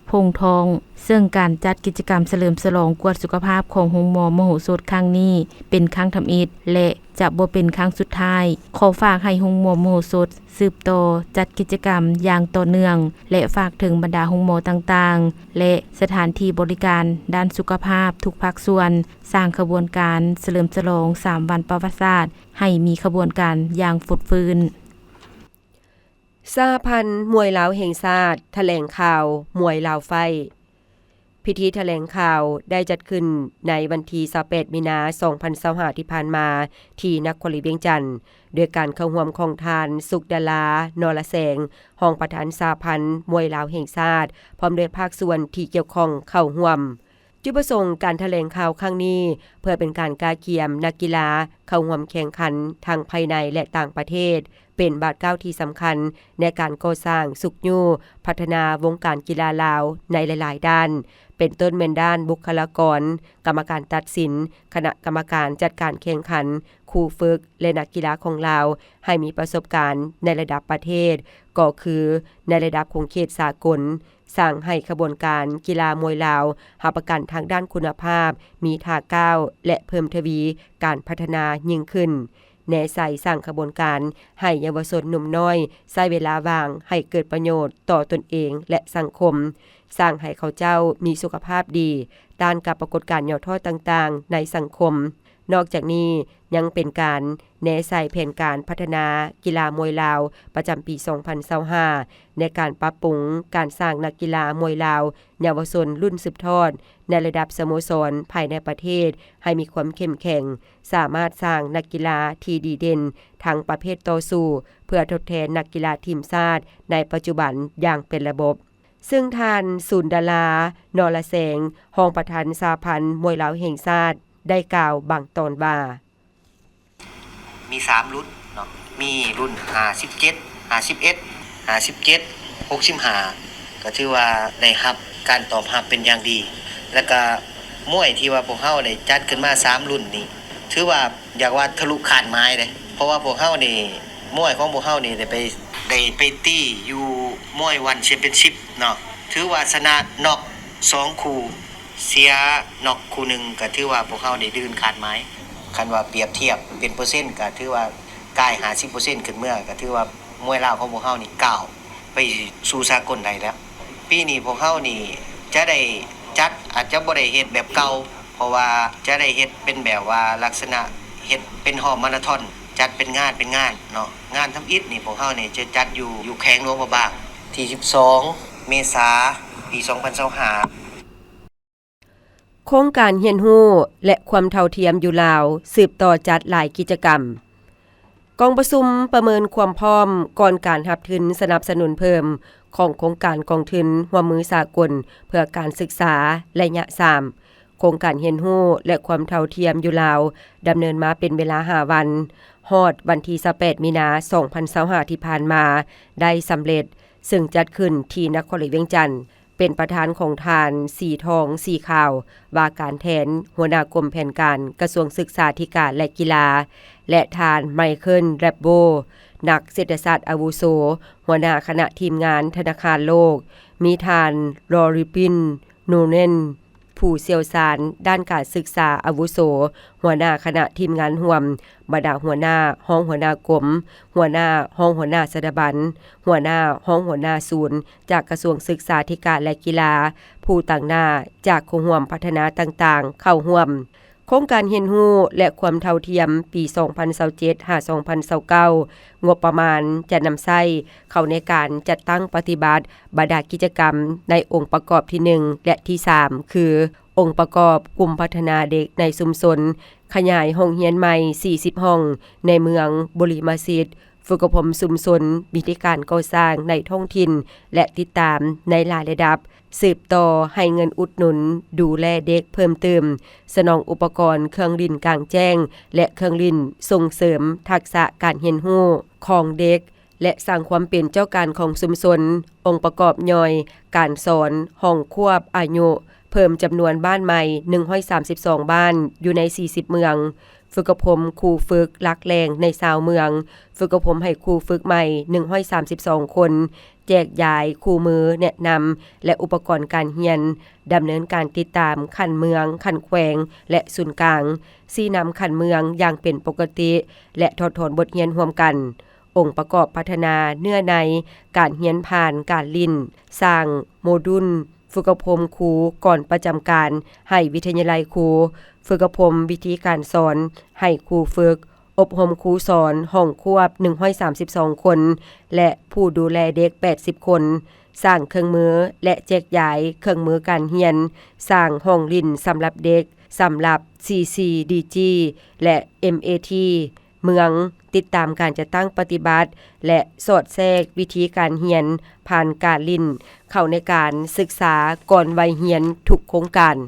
ໂພງທ້ອງ, ເຊິ່ງການຈັດກິດຈະກຳສະເຫຼີມສະຫຼອງກວດສຸຂະພາບຂອງໂຮງໝໍມະໂຫສົດຄັ້ງນີ້ ເປັນຄັ້ງທຳອິດ ແລະ ຈະບໍ່ເປັນຄັ້ງສຸດທ້າຍ. ຂໍຝາກໃຫ້ໂຮງໝໍມະໂຫສົດສືບຕໍ່ຈັດກິດຈະກຳຢ່າງຕໍ່ເນື່ອງ ແລະ ຝາກເຖິງບັນດາໂຮງໝໍຕ່າງໆ ແລະ ສະຖານທີ່ບໍລິການດ້ານສຸຂະພາບທຸກພາກສ່ວນ ສ້າງຂະບວນການສະເຫຼີມສະຫຼອງສາມວັນປະຫວັດສາດ ໃຫ້ມີຂະບວນການຢ່າງຟົດຟື້ນ. ສະຫະພັນມວຍລາວແຫ່ງຊາດຖະແຫຼງຂ່າວ ມວຍລາວໄຟ. ພິທີຖະແຫຼງຂ່າວໄດ້ຈັດຂຶ້ນໃນວັນທີຊາວແປດ ມີນາ ສອງພັນຊາວຫ້າ ທີ່ຜ່ານມາ ທີ່ນະຄອນຫຼວງວຽງຈັນ ໂດຍການເຂົ້າຮ່ວມຂອງທ່ານ ສຸກດາລາ ນໍລະແສງ ຮອງປະທານສະຫະພັນມວຍລາວແຫ່ງຊາດ ພ້ອມດ້ວຍພາກສ່ວນທີ່ກ່ຽວຂ້ອງເຂົ້າຮ່ວມ. ຈຸດປະສົງການຖະແຫຼງຂ່າວຄັ້ງນີ້ ເພື່ອເປັນການກະກຽມນັກກິລາເຂົ້າຮ່ວມແຂ່ງຂັນທັງພາຍໃນ ແລະ ຕ່າງປະເທດ, ເປັນບາດກ້າວທີ່ສຳຄັນໃນການກໍ່ສ້າງ, ຊຸກຍູ້, ພັດທະນາວົງການກິລາລາວໃນຫຼາຍໆດ້ານ, ເປັນຕົ້ນແມ່ນດ້ານບຸກຄະລາກອນ, ກຳມະການຕັດສິນ, ຄະນະກຳມະການຈັດການແຂ່ງຂັນ, ຄູຝຶກ ແລະ ນັກກິລາຂອງລາວ ໃຫ້ມີປະສົບການໃນລະດັບປະເທດ, ກໍຄືໃນລະດັບຂົງເຂດສາກົນ, ສ້າງໃຫ້ຂະບວນການກິລາມວຍລາວຮັບປະກັນທາງດ້ານຄຸນນະພາບ, ມີທ່າກ້າວ ແລະ ເພີ່ມທະວີການພັດທະນາຍິ່ງຂຶ້ນ. ແນໃສ່ສ້າງຂະບວນການໃຫ້ເຍົາວະຊົນໜຸ່ມນ້ອຍໃຊ້ເວລາວ່າງໃຫ້ເກີດປະໂຫຍດຕໍ່ຕົນເອງ ແລະ ສັງຄົມ, ສ້າງໃຫ້ເຂົາເຈົ້າມີສຸຂະພາບດີ, ຕ້ານກັບປາກົດການຫຍໍ້ທໍ້ຕ່າງໆໃນສັງຄົມ. ນອກຈາກນີ້ ຍັງເປັນການແນໃສ່ແຜນການພັດທະນາກິລາມວຍລາວປະຈຳປີສອງພັນຊາວຫ້າ ໃນການປັບປຸງການສ້າງນັກກິລາມວຍລາວເຍົາວະຊົນລຸ້ນສືບທອດໃນລະດັບສະໂມສອນພາຍໃນປະເທດໃຫ້ມີຄວາມເຂັ້ມແຂງ, ສາມາດສ້າງນັກກິລາທີ່ດີເດັ່ນທັງປະເພດຕໍ່ສູ້ ເພື່ອທົດແທນນັກກິລາທີມຊາດໃນປັດຈຸບັນຢ່າງເປັນລະບົບ. ເຊິ່ງທ່ານ ສູນດາລາ ນໍລະແສງ ຮອງປະທານສະຫະພັນມວຍລາວແຫ່ງຊາດ ໄດ້ກ່າວບາງຕອນວ່າ, ມີສາມລຸ້ນເນາະ ມີລຸ້ນຫ້າສິບເຈັດ ຫ້າສິບເອັດ ຫ້າສິບເຈັດ ຫົກສິບຫ້າ ກໍຖືວ່າໄດ້ຮັບການຕອບຮັບເປັນຢ່າງດີ ແລ້ວກໍ ມວຍທີ່ວ່າພວກເຮົາໄດ້ຈັດຂຶ້ນມາສາມລຸ້ນນີ້ ຖືວ່າຢາກວ່າທະລຸຄາດໝາຍເດ້ ເພາະວ່າພວກເຮົານີ້ ມວຍຂອງພວກເຮົານີ້ໄດ້ໄປ ໄດ້ໄປຕີຢູ່ມວຍວັນແຊມປຽນຊິບເນາະ ຖືວ່າຊະນະນັອກສອງຄູ່ ເສຍນັອກຄູ່ໜຶ່ງ ກໍຖືວ່າພວກເຮົາໄດ້ລື່ນຄາດໝາຍ. ຄັນວ່າປຽບທຽບເປັນເປີເຊັນ ກໍຖືວ່າກາຍຫ້າສິບເປີເຊັນຂຶ້ນເມືອ ກໍຖືວ່າມວຍລາວຂອງພວກເຮົານີ້ກ້າວ ໄປສູ່ສາກົນໄດ້ແລ້ວ. ປີນີ້ພວກເຮົານີ້ຈະໄດ້ຈັດ ອາດຈະບໍ່ໄດ້ເຮັດແບບເກົ່າ ເພາະວ່າຈະໄດ້ເຮັດເປັນແບບວ່າລັກສະນະເຮັດເປັນຮອບມາລາທອນ ຈັດເປັນງານເປັນງານເນາະ. ງານທຳອິດນີ້ພວກເຮົານີ້ຈະຈັດຢູ່ ຢູ່ແຂວງຫຼວງພະບາງ ທີສິບສອງ ເມສາ ປີສອງພັນຊາວຫ້າ. ໂຄງການຮຽນຮູ້ ແລະ ຄວາມເທົ່າທຽມຢູ່ລາວ ສືບຕໍ່ຈັດຫຼາຍກິດຈະກຳ. ກອງປະຊຸມປະເມີນຄວາມພ້ອມກ່ອນການຮັບທຶນສະໜັບສະໜູນເພີ່ມຂອງໂຄງການກອງທຶນຮ່ວມມືສາກົນເພື່ອການສຶກສາໄລຍະສາມ ໂຄງການຮຽນຮູ້ ແລະ ຄວາມເທົ່າທຽມຢູ່ລາວ ດຳເນີນມາເປັນເວລາຫ້າວັນ ຮອດວັນທີຊາວແປດ ມີນາ ສອງພັນຊາວຫ້າ ທີ່ຜ່ານມາໄດ້ສຳເລັດ, ເຊິ່ງຈັດຂຶ້ນທີ່ນະຄອນຫຼວງວຽງຈັນ. ເປັນປະທານຂອງທ່ານ ສີທອງ ສີຂາວ ວ່າການແທນຫົວໜ້າກົມແຜນການກະຊວງສຶກສາທິການ ແລະ ກິລາ ແລະ ທ່ານ ໄມເຄິນ ແຣັບໂບ ນັກເສດຖະສາດອາວຸໂສ ຫົວໜ້າຄະນະທີມງານທະນາຄານໂລກ, ມີທ່ານ ລໍຣິປິນ ນູເນັນ ຜູ້ຊ່ຽວຊານດ້ານການສຶກສາອາວຸໂສ, ຫົວໜ້າຄະນະທີມງານຮ່ວມ, ບັນດາຫົວໜ້າ, ຮອງຫົວໜ້າກົມ, ຫົວໜ້າ, ຮອງຫົວໜ້າສະຖາບັນ, ຫົວໜ້າ, ຮອງຫົວໜ້າສູນ ຈາກກະຊວງສຶກສາທິການ ແລະ ກິລາ, ຜູ້ຕາງໜ້າຈາກຄູ່ຮ່ວມພັດທະນາຕ່າງໆເຂົ້າຮ່ວມ. ໂຄງການຮຽນຮູ້ ແລະ ຄວາມເທົ່າທຽມປີສອງພັນຊາວເຈັດ ຫາ ສອງພັນຊາວເກົ້າ ງົບປະມານຈະນຳໃຊ້ເຂົ້າໃນການຈັດຕັ້ງປະຕິບັດບັນດາກິດຈະກຳໃນອົງປະກອບທີໜຶ່ງ ແລະ ທີສາມ ຄື ອົງປະກອບກຸ່ມພັດທະນາເດັກໃນຊຸມຊົນ, ຂະຫຍາຍຫ້ອງຮຽນໃໝ່ສີ່ສິບຫ້ອງໃນເມືອງ, ບໍລິມະສິດ, ຝຶກອົບຮົມຊຸມຊົນ, ວິທີການກໍ່ສ້າງໃນທ້ອງຖິ່ນ ແລະ ຕິດຕາມໃນຫຼາຍລະດັບ, ສືບຕໍ່ໃຫ້ເງິນອຸດໜູນດູແລເດັກເພີ່ມຕື່ມ, ສະໜອງອຸປະກອນເຄື່ອງຫຼິ້ນກາງແຈ້ງ ແລະ ເຄື່ອງຫຼິ້ນສົ່ງເສີມທັກສະການຮຽນຮູ້ຂອງເດັກ ແລະ ສ້າງຄວາມເປັນເຈົ້າການຂອງຊຸມຊົນ. ອົງປະກອບຍ່ອຍການສອນຫ້ອງຄວບອາຍຸ ເພີ່ມຈຳນວນບ້ານໃໝ່ໜຶ່ງຮ້ອຍສາມສິບສອງບ້ານຢູ່ໃນສີ່ສິບເມືອງ, ຝຶກອົບຮົມຄູຝຶກຫຼັກແຫຼ່ງໃນຊາວເມືອງ, ຝຶກອົບຮົມໃຫ້ຄູຝຶກໃໝ່ໜຶ່ງຮ້ອຍສາມສິບສອງຄົນ, ແຈກຢາຍຄູ່ມືແນະນຳ ແລະ ອຸປະກອນການຮຽນ, ດຳເນີນການຕິດຕາມຂັ້ນເມືອງ, ຂັ້ນແຂວງ ແລະ ສູນກາງ, ຊີ້ນຳຂັ້ນເມືອງຢ່າງເປັນປົກກະຕິ ແລະ ຖອດຖອນບົດຮຽນຮ່ວມກັນ. ອົງປະກອບພັດທະນາເນື້ອໃນການຮຽນຜ່ານການຫຼິ້ນ, ສ້າງໂມດູນຝຶກອົບຮົມຄູກ່ອນປະຈຳການໃຫ້ວິທະຍາໄລຄູ, ຝຶກອົບຮົມວິທີການສອນໃຫ້ຄູຝຶກ, ອົບຮົມຄູສອນຫ້ອງຄວບໜຶ່ງຮ້ອຍສາມສິບສອງຄົນ ແລະ ຜູ້ດູແລເດັກແປດສິບຄົນ, ສ້າງເຄື່ອງມື ແລະ ແຈກຢາຍເຄື່ອງມືການຮຽນ, ສ້າງຫ້ອງຫຼິ້ນສຳລັບເດັກ, ສຳລັບ ຊີຊີດີຈີ ແລະ ເອັມເອທີ ເມືອງ, ຕິດຕາມການຈັດຕັ້ງປະຕິບັດ ແລະ ສອດແຊກວິທີການຮຽນຜ່ານການຫຼິ້ນເຂົ້າໃນການສຶກສາກ່ອນໄວຮຽນທຸກໂຄງການ.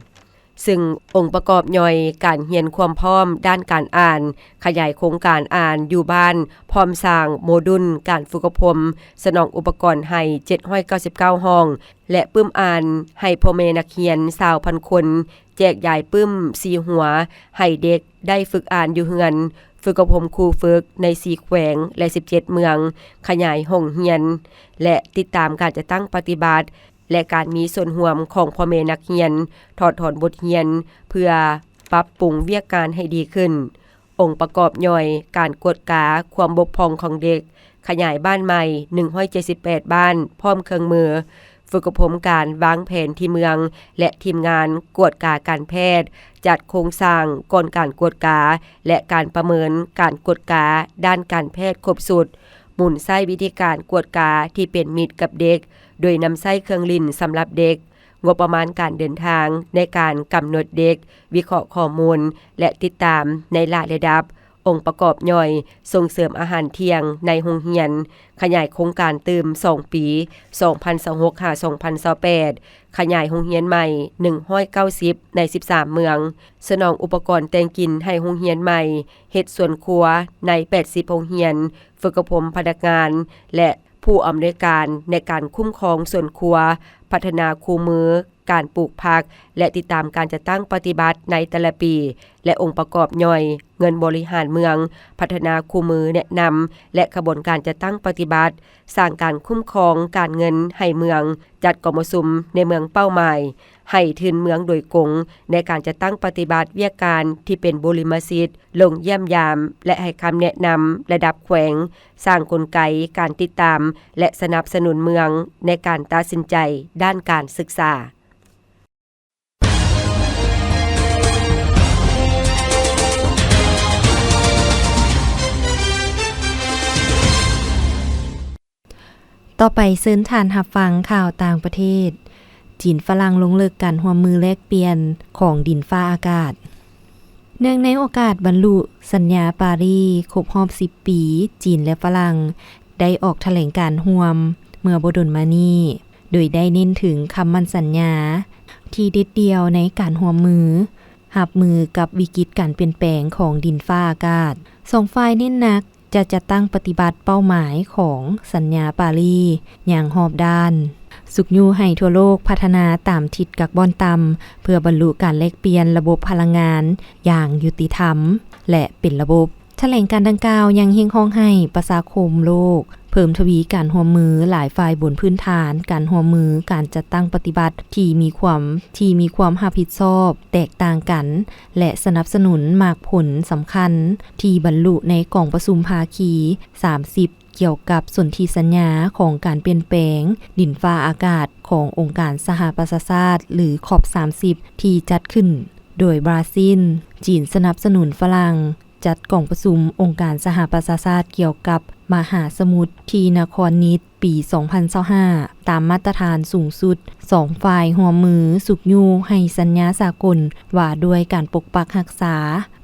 ຊຶ່ງອົງປະກອບຍ່ອຍການຮຽນຄວາມພ້ອມດ້ານການອ່ານ, ຂະຫຍາຍໂຄງການອ່ານຢູ່ບ້ານ, ພ້ອມສ້າງໂມດູນການຝຶກອົບຮົມສະໜອງອຸປະກອນໃຫ້ເຈັດຮ້ອຍເກົ້າສິບເກົ້າຫ້ອງ ແລະ ປຶ້ມອ່ານໃຫ້ພໍ່ແມ່ນັກຮຽນຊາວພັນຄົນ, ແຈກຢາຍປຶ້ມສີ່ຫົວໃຫ້ເດັກໄດ້ຝຶກອ່ານຢູ່ເຮືອນ, ຝຶກອົບຮົມຄູຝຶກໃນສີ່ແຂວງ ແລະ ສິບເຈັດເມືອງ, ຂະຫຍາຍຫ້ອງຮຽນ ແລະ ຕິດຕາມການຈັດຕັ້ງປະຕິບັດ ແລະ ການມີສ່ວນຮ່ວມຂອງພໍ່ແມ່ນັກຮຽນ, ຖອດຖອນບົດຮຽນເພື່ອປັບປຸງວຽກງານໃຫ້ດີຂຶ້ນ. ອົງປະກອບຍ່ອຍການກວດກາຄວາມບົກຜ່ອງຂອງເດັກ, ຂະຫຍາຍບ້ານໃໝ່ໜຶ່ງຮ້ອຍເຈັດສິບແປດບ້ານ ພ້ອມເຄື່ອງມື, ຝຶກອົບຮົມການວາງແຜນທີ່ເມືອງ ແລະ ທີມງານກວດກາການແພດ, ຈັດໂຄງສ້າງກ່ອນການກວດກາ ແລະ ການປະເມີນການກວດກາດ້ານການແພດຄົບຊຸດ, ໝູນໃຊ້ວິທີການກວດກາທີ່ເປັນມິດກັບເດັກ ໂດຍນຳໃຊ້ເຄື່ອງຫຼິ້ນສຳລັບເດັກ, ງົບປະມານການເດີນທາງໃນການກຳນົດເດັກ, ວິເຄາະຂໍ້ມູນ ແລະ ຕິດຕາມໃນຫຼາຍລະດັບ. ອົງປະກອບຍ່ອຍສົ່ງເສີມອາຫານທ່ຽງໃນໂຮງຮຽນ, ຂະຫຍາຍໂຄງການຕື່ມສອງປີ ສອງພັນຊາວຫົກ ຫາ ສອງພັນຊາວແປດ, ຂະຫຍາຍໂຮງຮຽນໃໝ່ໜຶ່ງຮ້ອຍເກົ້າສິບໃນສິບສາມເມືອງ, ສະໜອງອຸປະກອນແຕ່ງກິນໃຫ້ໂຮງຮຽນໃໝ່, ເຮັດສວນຄົວໃນແປດສິບໂຮງຮຽນ, ຝຶກອົບຮົມພະນັກງານ ແລະ ຜູ້ອຳນວຍການໃນການຄຸ້ມຄອງສວນຄົວ, ພັດທະນາຄູ່ມື, ການປູກຜັກ ແລະ ຕິດຕາມການຈັດຕັ້ງປະຕິບັດໃນແຕ່ລະປີ ແລະ ອົງປະກອບຍ່ອຍ, ເງິນບໍລິຫານເມືອງ, ພັດທະນາຄູ່ມືແນະນຳ ແລະ ຂະບວນການຈັດຕັ້ງປະຕິບັດ, ສ້າງການຄຸ້ມຄອງການເງິນໃຫ້ເມືອງ, ຈັດກອງປະຊຸມໃນເມືອງເປົ້າໝາຍ, ໃຫ້ທຶນເມືອງໂດຍກົງໃນການຈັດຕັ້ງປະຕິບັດວຽກການທີ່ເປັນບຸລິມະສິດ, ລົງຢ້ຽມຢາມ ແລະ ໃຫ້ຄຳແນະນຳລະດັບແຂວງ, ສ້າງກົນໄກການຕິດຕາມ ແລະ ສະໜັບສະໜູນເມືອງໃນການຕັດສິນໃຈດ້ານການສຶກສາ. ຕໍ່ໄປເຊີນທ່ານຮັບຟັງຂ່າວຕ່າງປະເທດ. ຈີນຝຣັ່ງລົງເລິກການຮ່ວມມືແລກປ່ຽນຂອງດິນຟ້າອາກາດ. ເນື່ອງໃນໂອກາດບັນລຸສັນຍາປາຣີຄົບຮອບສິບປີ, ຈີນ ແລະ ຝຣັ່ງໄດ້ອອກຖະແຫຼງການຮ່ວມເມື່ອບໍ່ດົນມານີ້, ໂດຍໄດ້ເນັ້ນເຖິງຄຳໝັ້ນສັນຍາທີ່ເດັດດ່ຽວໃນການຮ່ວມມືຮັບມືກັບວິກິດການປ່ຽນແປງຂອງດິນຟ້າອາກາດ. ສອງຝ່າຍເນັ້ນໜັກ ຈະຈັດຕັ້ງປະຕິບັດເປົ້າໝາຍຂອງສັນຍາປາຣີຢ່າງຮອບດ້ານ, ຊຸກຍູ້ໃຫ້ທົ່ວໂລກພັດທະນາຕາມທິດກາບອນຕ່ຳ ເພື່ອບັນລຸການແລກປ່ຽນລະບົບພະລັງງານຢ່າງຍຸຕິທຳ ແລະ ເປັນລະບົບ. ຖະແຫຼງການດັ່ງກ່າວຍັງຮຽກຮ້ອງໃຫ້ປະຊາຄົມໂລກເພີ່ມທະວີການຮ່ວມມືຫຼາຍຝ່າຍບົນພື້ນຖານການຮ່ວມມືການຈັດຕັ້ງປະຕິບັດທີ່ມີຄວາມ, ທີ່ມີຄວາມຮັບຜິດຊອບແຕກຕ່າງກັນ ແລະ ສະໜັບສະໜູນໝາກຜົນສຳຄັນທີ່ບັນລຸໃນກອງປະຊຸມພາຄີສາມສິບ ກ່ຽວກັບສົນທິສັນຍາຂອງການປ່ຽນແປງດິນຟ້າອາກາດຂອງອົງການສະຫະປະຊາຊາດ ຫຼື ຄອບສາມສິບ ທີ່ຈັດຂຶ້ນໂດຍບຣາຊິນ, ຈີນສະໜັບສະໜູນຝຣັ່ງ ຈັດກອງປະຊຸມອົງການສະຫະປະຊາຊາດກ່ຽວກັບມະຫາສະໝຸດທີ່ນະຄອນນິດ ປີສອງພັນຊາວຫ້າ ຕາມມາດຕະຖານສູງສຸດ. ສອງຝ່າຍຮ່ວມມືຊຸກຍູ້ໃຫ້ສັນຍາສາກົນວ່າດ້ວຍການປົກປັກຮັກສາ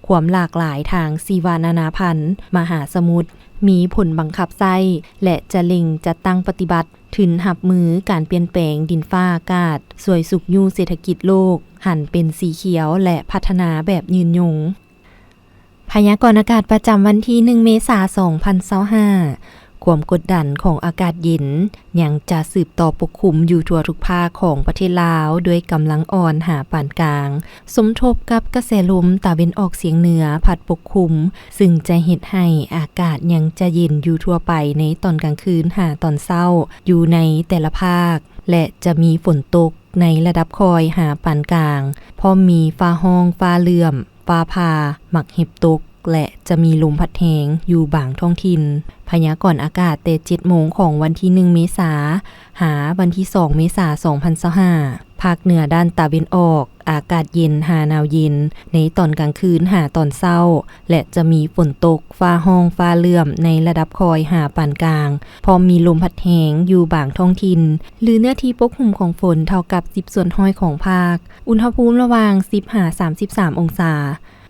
ຄວາມຫຼາກຫຼາຍທາງຊີວະນານາພັນມະຫາສະໝຸດມີຜົນບັງຄັບໃຊ້ ແລະ ຈະເລັ່ງຈັດຕັ້ງປະຕິບັດທຶນຮັບມືການປ່ຽນແປງດິນຟ້າອາກາດ, ຊ່ວຍຊຸກຍູ້ເສດຖະກິດໂລກຫັນເປັນສີຂຽວ ແລະ ພັດທະນາແບບຍືນຍົງ. ພະຍາກອນອາກາດປະຈຳວັນທີໜຶ່ງ ເມສາ ສອງພັນຊາວຫ້າ. ຄວາມກົດດັນຂອງອາກາດເຢັນຍັງຈະສືບຕໍ່ປົກຄຸມຢູ່ທົ່ວທຸກພາກຂອງປະເທດລາວ ດ້ວຍກຳລັງອ່ອນຫາປານກາງ, ສົມທົບກັບກະແສລົມຕາເວັນອອກສຽງເໜືອພັດປົກຄຸມ, ຊຶ່ງຈະເຮັດໃຫ້ອາກາດຍັງຈະເຢັນຢູ່ທົ່ວໄປໃນຕອນກາງຄືນຫາຕອນເຊົ້າຢູ່ໃນແຕ່ລະພາກ ແລະ ຈະມີຝົນຕົກໃນລະດັບຄ່ອຍຫາປານກາງ, ພ້ອມມີຟ້າຮ້ອງ, ຟ້າເຫຼື້ອມ, ຟ້າຜ່າ, ໝາກເຫັບຕົກ ແລະ ຈະມີລົມພັດແຮງຢູ່ບາງທ້ອງຖິ່ນ. ພະຍາກອນອາກາດແຕ່ເຈັດໂມງຂອງວັນທີໜຶ່ງ ເມສາ ຫາວັນທີສອງ ເມສາ ສອງພັນຊາວຫ້າ. ພາກເໜືອດ້ານຕາເວັນອອກ ອາກາດເຢັນຫາໜາວເຢັນໃນຕອນກາງຄືນຫາຕອນເຊົ້າ ແລະ ຈະມີຝົນຕົກ, ຟ້າຮ້ອງ, ຟ້າເຫຼື້ອມໃນລະດັບຄ່ອຍຫາປານກາງ, ພ້ອມມີລົມພັດແຮງຢູ່ບາງທ້ອງຖິ່ນ ຫຼື ເນື້ອທີ່ປົກຫຸ້ມຂອງຝົນເທົ່າກັບສິບສ່ວນຮ້ອຍຂອງພາກ. ອຸນຫະພູມລະຫວ່າງສິບຫາສາມສິບສາມອົງສາ.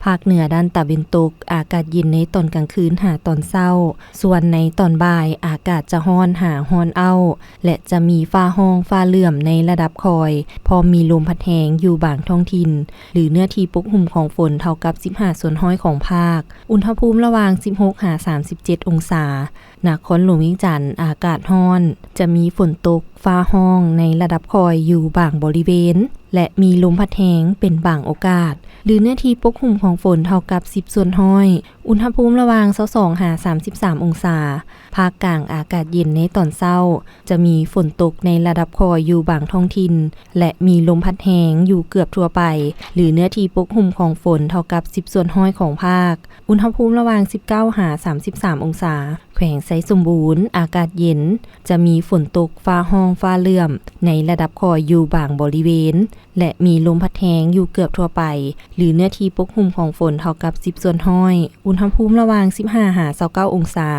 ພາກເໜືອດ້ານຕາເວັນຕົກ ອາກາດເຢັນໃນຕອນກາງຄືນຫາຕອນເຊົ້າ, ສ່ວນໃນຕອນບ່າຍ ອາກາດຈະຮ້ອນຫາຮ້ອນອ້າວ ແລະ ຈະມີຟ້າຮ້ອງຟ້າເຫຼື້ອມໃນລະດັບຄ່ອຍ, ພ້ອມມີລົມພັດແຮງຢູ່ບາງທ້ອງຖິ່ນ ຫຼື ເນື້ອທີ່ປົກຫຸ້ມຂອງຝົນເທົ່າກັບສິບຫ້າສ່ວນຮ້ອຍຂອງພາກ. ອຸນຫະພູມລະຫວ່າງສິບຫົກຫາສາມສິບເຈັດອົງສາ. ນະຄອນຫຼວງວຽງຈັນ ອາກາດຮ້ອນ, ຈະມີຝົນຕົກ, ຟ້າຮ້ອງໃນລະດັບຄ່ອຍຢູ່ບາງບໍລິເວນ ແລະ ມີລົມພັດແຮງເປັນບາງໂອກາດ ຫຼື ເນື້ອທີ່ປົກຫຸ້ມຂອງຝົນເທົ່າກັບສິບສ່ວນຮ້ອຍ. ອຸນຫະພູມລະຫວ່າງຊາວສອງຫາສາມສິບສາມອົງສາ. ພາກກາງອາກາດເຢັນໃນຕອນເຊົ້າ, ຈະມີຝົນຕົກໃນລະດັບຄ່ອຍຢູ່ບາງທ້ອງຖິ່ນ ແລະ ມີລົມພັດແຮງຢູ່ເກືອບທົ່ວໄປ ຫຼື ເນື້ອທີ່ປົກຫຸ້ມຂອງຝົນເທົ່າກັບສິບສ່ວນຮ້ອຍຂອງພາກ. ອຸນຫະພູມລະຫວ່າງສິບເກົ້າຫາສາມສິບສາມອົງສາ. ແຂວງໄຊສົມບູນ ອາກາດເຢັນ, ຈະມີຝົນຕົກ, ຟ້າຮ້ອງ, ຟ້າເຫຼື້ອມໃນລະດັບຄ່ອຍຢູ່ບາງບໍລິເວນ ແລະ ມີລົມພັດແຮງຢູ່ເກືອບທົ່ວໄປ ຫຼື ເນື້ອທີ່ປົກຫຸ້ມຂອງຝົນເທົ່າກັບສິບສ່ວນຮ້ອຍ. ອຸນຫະພູມລະຫວ່າງສິບຫ້າຫາຊາວເກົ້າອົງສາ.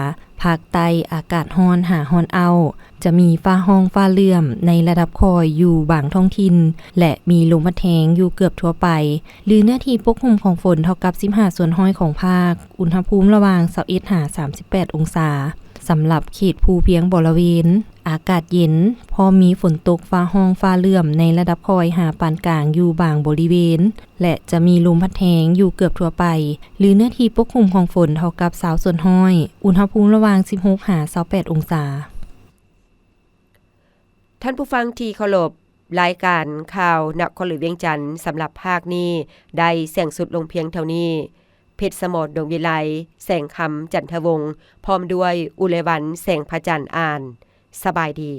ພາກໃຕ້ ອາກາດຮ້ອນຫາຮ້ອນອ້າວ, ຈະມີຟ້າຮ້ອງຟ້າເຫຼື້ອມໃນລະດັບຄ່ອຍຢູ່ບາງທ້ອງຖິ່ນ ແລະ ມີລົມພັດແຮງຢູ່ເກືອບທົ່ວໄປ ຫຼື ເນື້ອທີ່ປົກຫຸ້ມຂອງຝົນເທົ່າກັບສິບຫ້າສ່ວນຮ້ອຍຂອງພາກ. ອຸນຫະພູມລະຫວ່າງຊາວເອັດຫາສາມສິບແປດອົງສາ. ສຳລັບເຂດພູພຽງບໍລະເວນ ອາກາດເຢັນ, ພ້ອມມີຝົນຕົກ, ຟ້າຮ້ອງ, ຟ້າເຫຼື້ອມໃນລະດັບຄ່ອຍຫາປານກາງຢູ່ບາງບໍລິເວນ ແລະ ຈະມີລົມພັດແຮງຢູ່ເກືອບທົ່ວໄປ ຫຼື ເນື້ອທີ່ປົກຫຸ້ມຂອງຝົນເທົ່າກັບຊາວສ່ວນຮ້ອຍ. ອຸນຫະພູມລະຫວ່າງສິບຫົກຫາຊາວແປດອົງສາ. ທ່ານຜູ້ຟັງທີ່ເຄົາລົບ, ລາຍການຂ່າວນະຄອນຫຼວງວຽງຈັນສຳລັບພາກນີ້ໄດ້ສິ້ນສຸດລົງພຽງເທົ່ານີ້. ເພັດສະໝອນ ດວງວິໄລ, ແສງຄຳ ຈັນທະວົງ ພ້ອມດ້ວຍ ອຸເລວັນ ແສງພະຈັນ ອ່ານ. ສະບາຍດີ.